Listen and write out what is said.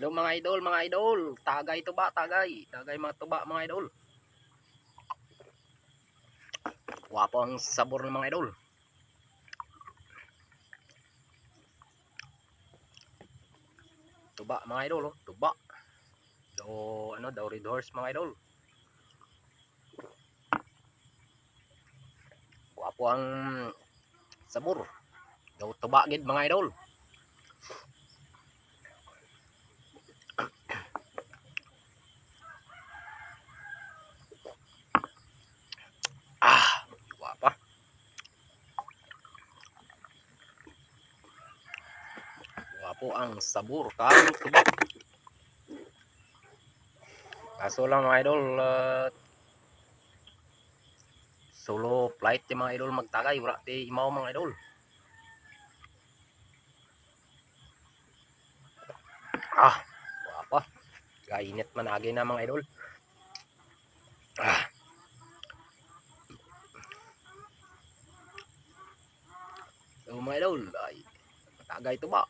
Hello, mga idol, mga idol. Tagay tuba, tagay. Tagay mga tuba, mga idol. Wapo ang sabor ng mga idol. Tuba, mga idol, oh. Tuba. Do ano daw, red horse, mga idol. Wapo ang sabor. Daw tuba gid, mga idol. Ah, guwapa. Guwapo ang sabor kang tuba. Kaso lang, mga idol, solo flight yung mga idol magtagay, wala ti imaw, mga idol. Ah, guwapa. Kainit man agi na, mga idol. Ah. So, mga idol, ay tagay tuba.